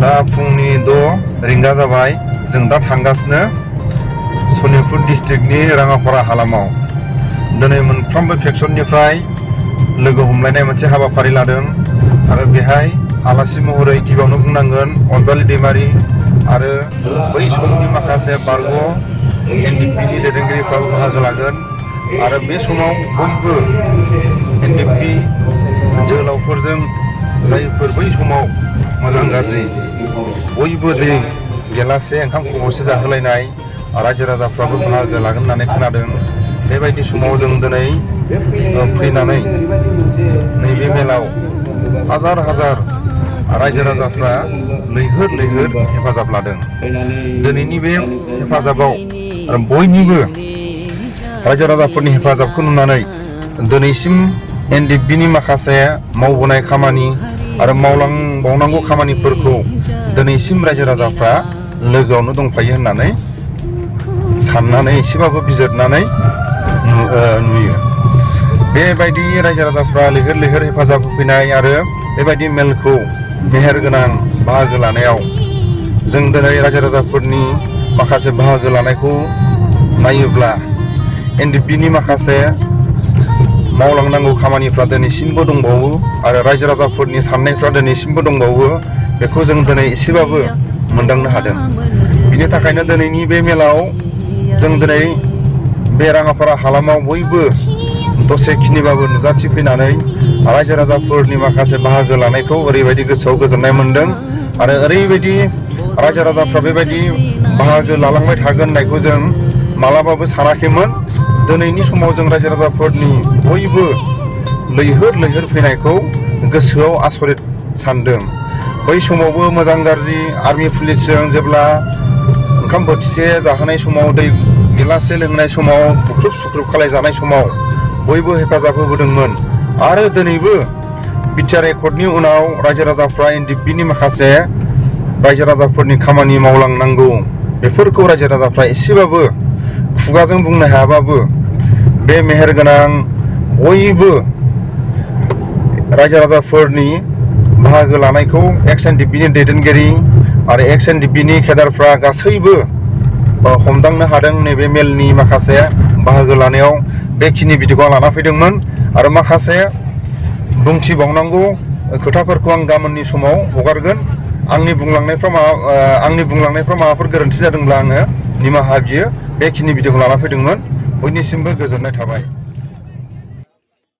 दा फुंनि 6 रिंगा जाबाय जों दा थांगासिनो सनितपुर डिस्ट्रिक्टनि राङापारा हालामाव दिनै मोनफ्रोमबो फेक्सननिफ्राय लोगो हमलायनाय मोनसे हाबाफारि लादों आरो बेहाय आलासि महरै गिबियावनो बुंनांगोन अनजालि दैमारि आरो बै समनि माखासे बारग' एनडिपिनि दैदेनगिरिफ्राबो बाहागो लागोन आरो बे समाव बयबो एनडिपि जोहोलावफोरजों जायफोर बै समाव मोजां गाज्रि बयबो दै गिलासे ओंखाम खबरसे जाहोलायनाय रायजो राजाफ्राबो बाहागो लागोन होननानै खोनादों। बेबायदि समाव जों दिनै फैनानै नैबे मेलाव हाजार हाजार रायजो राजाफ्रा लैहोर लैहोर हेफाजाब लादों। दिनैनि बे हेफाजाबाव बयनिबो रायजो राजाफोरनि हेफाजाबखौ नुनानै दिनैसिम एनडिपिनि माखासे मावबोनाय खामानि आरो मावलांबावनांगौ खामानिफोरखौ दिनैसिम रायजो राजाफ्रा लोगोआवनो दंफायो होननानै साननानै एसेबाबो बिजिरनानै नुयो। बेबायदि रायजो राजाफ्रा लैहोर लैहोर हेफाजाब होफैनाय आरो बेबायदि मेलखौ मेहेरगोनां बाहागो लानायाव जों दिनै रायजो राजाफोरनि माखासे बाहागो लानायखौ नायोब्ला एनडिपिनि माखासे मावलांनांगौ खामानिफ्रा दिनैसिमबो दंबावो आरो रायजो राजाफोरनि साननायफ्रा दिनैसिमबो दंबावो बेखौ जों दिनै एसेबाबो मोनदांनो हादों। बिनि थाखायनो दिनैनि बे मेलाव जों दिनै बे राङापारा हालामाव बयबो दसेखिनिबाबो नुजाथिफैनानै रायजो राजाफोरनि माखासे बाहागो लानायखौ ओरैबायदि गोसोआव गोजोननाय मोनदों आरो ओरैबायदि रायजो राजाफ्रा बेबायदि बाहागो लालांबाय थागोन होननायखौ जों मालाबाबो सानाखैमोन। दिनैनि समाव जों रायजो राजाफोरनि बयबो लैहोर लैहोर फैनायखौ गोसोआव आसरित सानदों। बै समावबो मोजां गाज्रि आर्मि पुलिसजों जेब्ला ओंखाम बोथिसे जाहोनाय समाव दै गिलाससे लोंनाय समाव बुख्रुब सुख्रुब खालायजानाय समाव बयबो हेफाजाब होबोदोंमोन आरो दिनैबो बिटिआर एकर्डनि उनाव रायजो राजाफ्रा एनडिपिनि माखासे रायजो राजाफोरनि खामानि मावलांनांगौ बेफोरखौ रायजो राजाफ्रा एसेबाबो खुगाजों बुंनो हायाबाबो बे मेहेरगोनां बयबो रायजो राजाफोरनि बाहागो लानायखौ एक्स एनडिपिनि दैदेनगिरि आरो एक्स एनडिपिनि केडारफ्रा गासैबो हमदांनो हादों। नैबे मेलनि माखासे बाहागो लानायाव बेखिनि भिडिअखौ आं लाना फैदोंमोन आरो माखासे बुंथिबावनांगौ खोथाफोरखौ आं गाबोननि समाव हगारगोन। आंनि बुंलांनायफ्राव माबाफोर गोरोन्थि जादोंब्ला आङो निमाहा बियो। बेखिनि भिडिअखौ लाना फैदोंमोन। बयनिसिमबो गोजोननाय थाबाय।